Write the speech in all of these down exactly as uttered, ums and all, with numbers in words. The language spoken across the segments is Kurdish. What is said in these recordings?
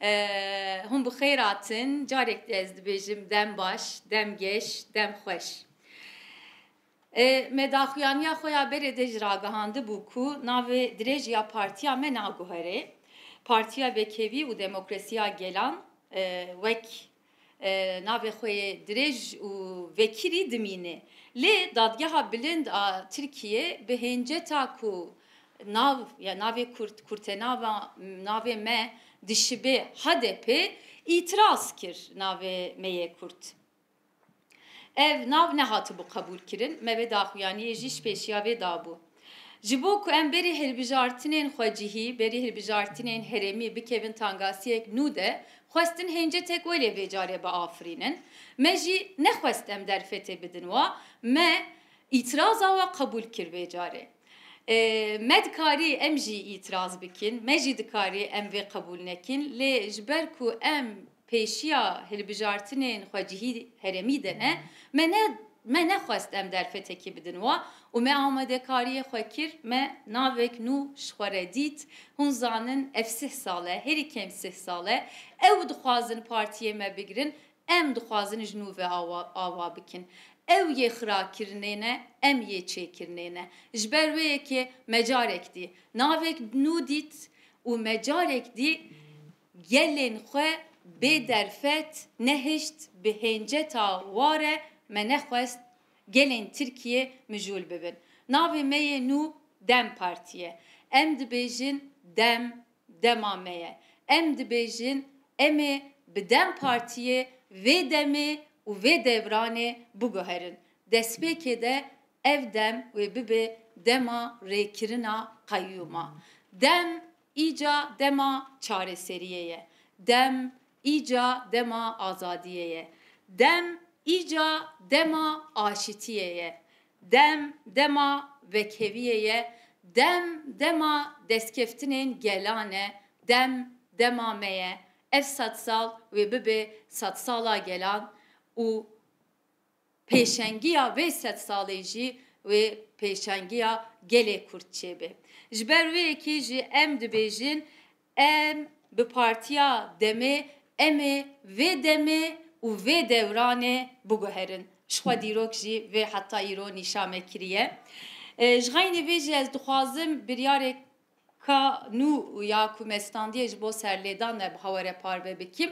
E, hûn bi xêr hatin. Carek din ez dibêjim dem baş, dem geş, dem xweş. E, me daxuyaniya xwe ya berê de jî ragihandibû ku navê dirêj ya partiya me naguhere. Partiya Vekhevî û Demokrasiya Gelan, e, wek, e, navê xwe yê dirêj û vekirî dimîne. Lê Dadgeha Bilind a Tirkiyê bi hênceta ku nav, ya navê kurt, kurtenava, navê me dişibe H D P, îtiraz kir navê me yê kurt. Ev nav nehatibû qebûlkirin, me vê daxuyaniyê jî ji pêşiya vê dabû. Ji bo ku em berî hilbijartinên xwecihî, berî hilbijartinên herêmî bikevin tangasiyek nû de, xwestin hêncetek welê vê carê biafirînin. Me jî nexwest em derfetê bidin wa, me îtiraza wa qebûl kir vê carê. Ê, me dikarî em jî îtiraz bikin, me jî dikarî em vê qebûl nekin, lê ji ber ku em pêşiya hilbijartinên xwecihî herêmî de ne, me ne, me nexwest em derfetekî bidin wa û me amadekariyê xwe kir, me navek nû ji xwe re dît. Hûn zanin ev sih sal e, herî kêm sih sal e. Ew dixwazin partiyê me bigirin, em dixwazin ji nû ve awa, awa bikin. Ew yê xirakirinê ne, em yê çêkirinê ne. Ji ber wê yekê me carek dî navek nû dît û me carek dî gelên xwe bê derfet nehişt, bi hênceta wa re me nexwest gelên Tirkiyê mijûl bibin. Navê me yê nû DEM Partî ye. Em dibêjin DEM dema me ye. Em dibêjin em ê bi DEM Partiyê vê demê û vê dewranê biguherin. Destpêkê de ev dem wê bibe dema rêkirina qeyûma. Dem îca dema çareseriyê ye. Dem îca dema azadiyê ye. Dem îca dema aşitiyê ye. Dem dema vekheviyê ye. Dem dema destkeftinên gelan e. Dem dema me ye. Ev sedsal wê bibe sedsala gelan û pêşengiya vê sedsalê jî wê pêşengiya gelê Kurd çêbe. Ji ber wê yekê jî em dibêjin, em bi partiya demê, em ê vê demê û vê dewranê biguherin. Ji xwe dîrok jî vê heta îro nîşa me kiriye. E, ji xeynî vê jî ez dixwazim biryarek ka nû ya ku me standiye ji bo serlêdan me bi hewe re parve bikim.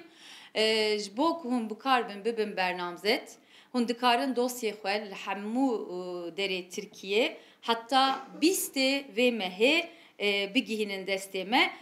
E, ji bo ku hûn bikaribin bibin bernamzet, hûn dikarin dosyê xwe li hemû, e, derê Tirkiyê heta bîstê vê mehê, e, bigihînin destê me.